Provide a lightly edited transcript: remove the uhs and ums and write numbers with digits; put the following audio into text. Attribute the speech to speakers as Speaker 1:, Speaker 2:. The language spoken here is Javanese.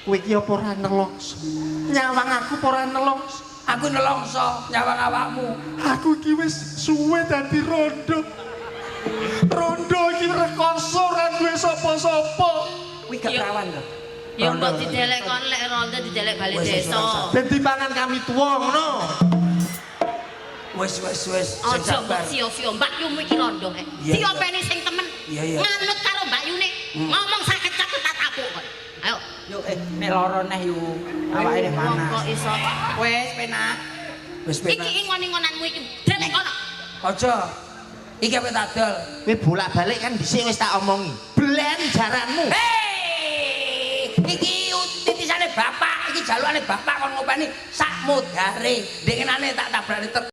Speaker 1: Kowe iki apa ora nelongso? Nyawang aku apa ora nelongso?
Speaker 2: Aku nelongso nyawang awakmu.
Speaker 1: Aku iki wis suwe dadi rondo. Rondo iki rekoso, ora duwe sapa-sapa.
Speaker 2: Kuwi gak
Speaker 3: Iya.
Speaker 2: perawan to.
Speaker 3: Ya mbok didelek kon lek rondo didelek bali
Speaker 2: Wis, wis,
Speaker 3: desa.
Speaker 2: wis.
Speaker 1: Ben dipangan kami tuwa ngono.
Speaker 2: Wis wis wis, sing
Speaker 3: Aja mbok
Speaker 2: sabar.
Speaker 3: sia-sia mbakyumu iki rondo. Eh.
Speaker 2: Iya, iya.
Speaker 3: Diopeni sing temen.
Speaker 2: Iya.
Speaker 3: Nganut karo mbakyune. Ngomong sakit sakit tak tapuk kon. Ayo.
Speaker 4: Yuk nek lara neh yu. Awake nek
Speaker 3: Wong
Speaker 4: panas.
Speaker 3: kok iso.
Speaker 4: Wis penak.
Speaker 2: Wis penak.
Speaker 3: Iki ingon-ingonanmu iki delek kono.
Speaker 2: Aja. Iki ape tak dol.
Speaker 1: Kowe bolak-balik kan dhisik wis tak omongi. Blen jaranmu.
Speaker 2: Hei, iki titisane bapak, iki jalukane bapak kon ngopeni sak modare. Ndekenane tak tabrake truk.